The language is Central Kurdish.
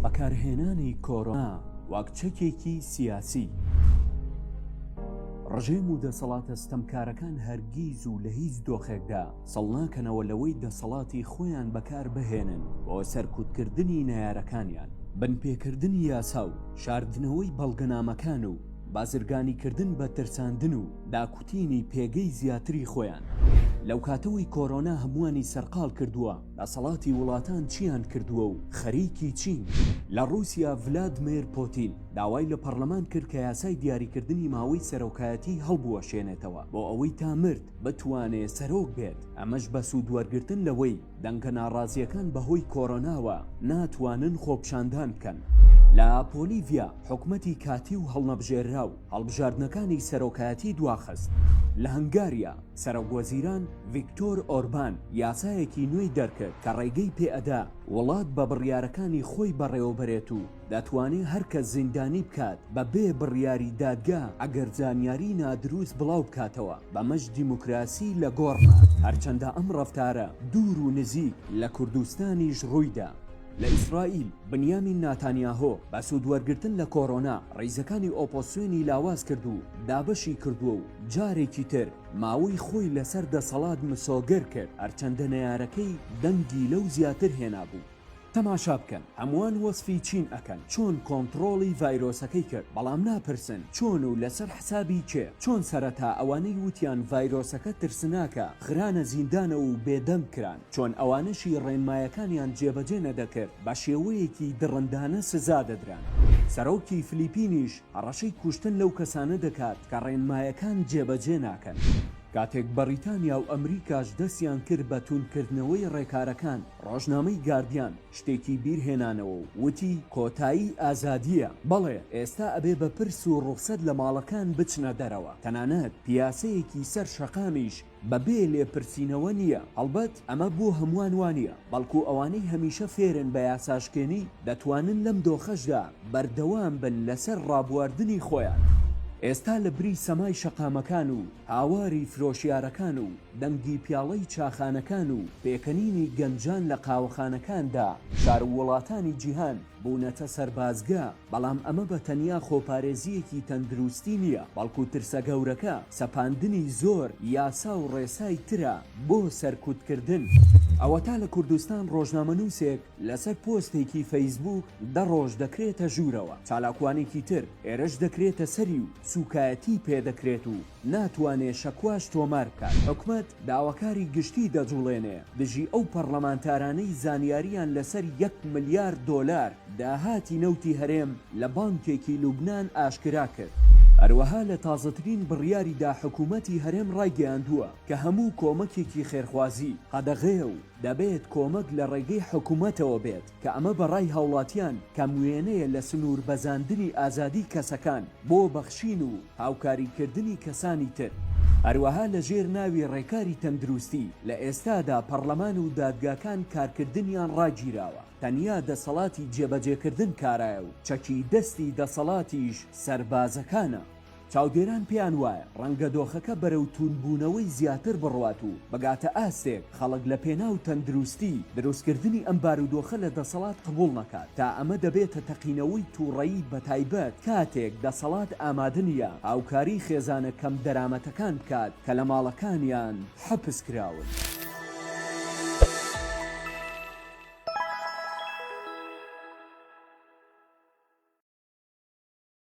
بەکارهێنانی کۆرۆنا وەک چەکێکی سیاسی. ڕژێم و دەسەڵاتە ستەمکارەکان هەرگیز و لە هیچ دۆخێکدا سڵ ناکەنەوە لەوەی دەسەڵاتی خۆیان بەکار بهێنن بۆ سەرکوتکردنی نەیارەکانیان، بنپێکردنی یاسا و شاردنەوەی بەڵگەنامەکان و بازرگانیکردن بە ترساندن و داکوتینی پێگەی زیاتری خۆیان. لەوکاتەوەی کۆرۆنا هەمووانی سەرقاڵ کردووە، دەسەڵاتی وڵاتان چیان کردووە و خەریکی چین؟ لە ڕووسیا ڤلادمێر پۆتین داوای لە پەڕلەمان کرد کە یاسای دیاریکردنی ماوەی سەرۆکایەتی هەڵبوەشێنێتەوە بۆ ئەوەی تا مرد بتوانێ سەرۆک بێت، ئەمەش بە سوودوەرگرتن لەوەی دەنگە ناڕازییەکان بەهۆی کۆرۆناوە ناتوانن خۆپیشاندان بکەن. لە پۆلیڤیا حکومەتی کاتی و هەڵنەبژێرراو هەڵبژاردنەکانی سەرۆکایەتی دواخست. لە هەنگاریا سەرۆکوەزیران ڤیکتۆر ئۆربان یاسایەکی نوێی دەرکرد کە ڕێگەی پێئەدا وڵات بە بڕیارەکانی خۆی بەڕێوەبەرێت و دەتوانێ هەر کەس زیندانی بکات بە بێ بڕیاری دادگا ئەگەر زانیاری نادروست بڵاو بکاتەوە، بەمەش دیموکراسی لە گۆڕ نا. هەرچەندە ئەم ڕەفتارە دوور و نزیک لە کوردستانیش ڕوویدا. لە ئیسرائیل، بنیامین ناتانیاهۆ بە سوودوەرگرتن لە کۆرۆنا ڕیزەکانی ئۆپۆزسیۆنی لاواز کرد و دابەشی کردووە و جارێکی تر ماوەی خۆی لەسەر دەسەڵات مسۆگەر کرد، هەرچەندە نەیارەکەی دەنگی لەو زیاتر هێنابوو. تەماشا بکەن هەمووان وەسفی چین ئەکەن چۆن کۆنتڕۆڵی ڤایرۆسەکەی کرد بەڵام ناپرسن چۆن و لەسەر حسابی کێ؟ چۆن سەرەتا ئەوانەی وتیان ڤایرۆسەکە ترسناکە خرانە زیندانەوە و بێدەنگ کران؟ چۆن ئەوانەشی ڕێنمایەکانیان جێبەجێ نەدەکرد بە شێوەیەکی دڕندانە سزا دەدران؟ سەرۆکی فلیپینیش هەڕەشەی کوشتن لەو کەسانە دەکات کە ڕێنمایەکان جێبەجێ ناکەن. کاتێک بەڕیتانیا و ئەمریکاش دەستیان کرد بە توندکردنەوەی ڕێکارەکان، ڕۆژنامەی گاردیان شتێکی بیرهێنانەوە و وتی، کۆتایی ئازادییە. بەڵێ، ئێستا ئەبێ بە پرس و ڕوخسەت لە ماڵەکان بچنە دەرەوە. تەنانەت پیاسەیەکی سەر شەقامیش بە بێ لێپرسینەوە نییە. هەڵبەت ئەمە بۆ هەمووان وا نییە، بەڵکو ئەوانەی هەمیشە فێرن بە یاساشکێنی، دەتوانن لەم دۆخەشدا بەردەوام بن لەسەر ڕابواردنی خۆیان. ئێستا لە بری سەمای شەقامەکان و هاواری فرۆشیارەکان و دەنگی پیاڵەی چاخانەکان و پێکەنینی گەنجان لە قاوەخانەکاندا، شار و وڵاتانی جیهان بوونەتە سەربازگە، بەڵام ئەمە بە تەنیا خۆپارێزییەکی تەندروستی نییە، بەڵکو ترسە گەورەکە سەپاندنی زۆر یاسا و ڕێسای ترە بۆ سەرکوتکردن. ئەوەتا لە کوردستان ڕۆژنامەنووسێک لەسەر پۆستێکی فەیسبووک دە ڕۆژ دەکرێتە ژوورەوە، چالاکوانێکی تر هێرش دەکرێتە سەری و سووکایەتی پێدەکرێت و ناتوانێ شەکواش تۆمار بکات، حکومەت داواکاری گشتی دەجوڵێنێ دژی ئەو پەڕلەمانتارانەی زانیاریان لەسەر یەک ملیار دۆلار داهاتی نەوتی هەرێم لە بانکێکی لوبنان ئاشکرا کرد. هەروەها لە تازەترین بڕیاریدا حکومەتی هەرێم ڕایگەیاندووە کە هەموو کۆمەکێکی خێرخوازی قەدەغەیە و دەبێت کۆمەک لە ڕێگەی حکومەتەوە بێت کە ئەمە بە ڕای هاوڵاتیان کەم وێنەیە لە سنوور بەزاندنی ئازادی کەسەکان بۆ بەخشین و هاوکاری کردنی کەسانی تر. هەروەها لە ژێر ناوی ڕێکاری تەندروستی لە ئێستادا پەڕلەمان و دادگاکان کارکردنیان ڕاگیراوە، تەنیا دەسەڵاتی جێبەجێکردن کارایە و چەکی دەستی دەسەڵاتیش سەربازەکانە. چاودێران پێیان وایە ڕەنگە دۆخەکە بەرەو تووندبوونەوەی زیاتر بڕوات و بگاتە ئاستێک خەڵک لە پێناو تەندروستی، دروستکردنی ئەم بارودۆخە لە دەسەڵات قبوڵ نەکات، تا ئەمە دەبێتە تەقینەوەی توڕەیی بەتایبەت کاتێک دەسەڵات ئامادە نییە هاوکاری خێزانە کەم دەرامەتەکان بکات کە لە ماڵەکانیان حەپس کراون.